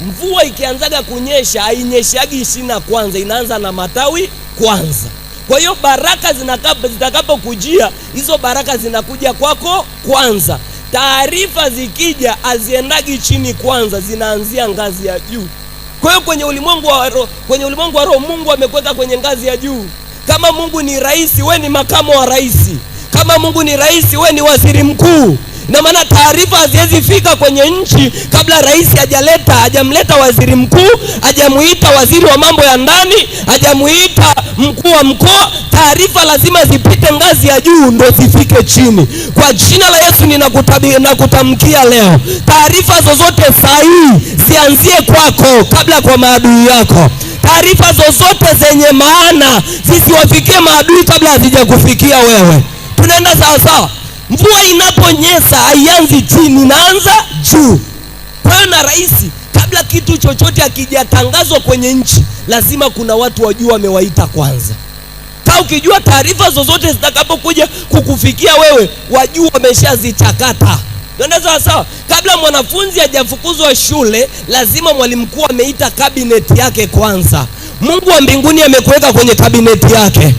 Mvua ikianzaga kunyesha hainyeshagi shina kwanza, inaanza na matawi kwanza. Kwa hiyo baraka zitakapokujia, hizo baraka zinakuja kwako kwanza. Taarifa zikija haziendagi chini kwanza, zinaanzia ngazi ya juu. Kwa hiyo kwenye ulimwengu wa roho Mungu amekuweka kwenye ngazi ya juu. Kama Mungu ni rais, we ni makamu wa rais. Kama Mungu ni rais, we ni waziri mkuu. Na maana taarifa haziwezi fika kwenye nchi kabla rais hajamleta waziri mkuu, hajamuita waziri wa mambo ya ndani, hajamuita mkuu wa mkoa. Taarifa lazima zipite ngazi ya juu ndo zifike chini. Kwa jina la Yesu ninakutamkia leo, taarifa zozote sahihi zianzie kwako kabla kwa maadui yako. Taarifa zozote zenye maana zisiwafikie maadui kabla hazijakufikia wewe. Tunaenda sawa sawa? Mvua inaponyesha haianzi chini, inaanza juu. Kwa hiyo na rais, kabla kitu chochote hakijatangazwa kwenye nchi, lazima kuna watu wa juu wamewaita kwanza. Kama ukijua taarifa zozote zitakapokuja kukufikia wewe, wajua wameshazichakata. Tunaenda sawa sawa? Kabla mwanafunzi hajafukuzwa shule, lazima mwalimu mkuu ameita kabineti yake kwanza. Mungu wa mbinguni amekuweka kwenye kabineti yake.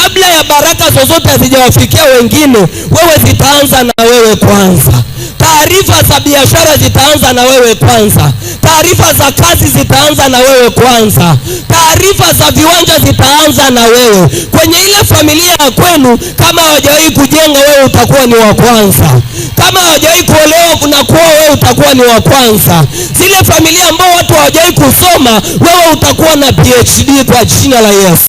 Kabla ya baraka zozote hazijawafikia wengine, wewe zitaanza na wewe kwanza. Taarifa za biashara zitaanza na wewe kwanza. Taarifa za kazi zitaanza na wewe kwanza. Taarifa za viwanja zitaanza na wewe. Kwenye ile familia ya kwenu, kama hawajawahi kujenga, wewe utakuwa ni wa kwanza. Kama hawajawahi kuolewa na kuoa, wewe utakuwa ni wa kwanza. Zile familia ambao watu hawajawahi kusoma, wewe utakuwa na PhD kwa jina la Yesu.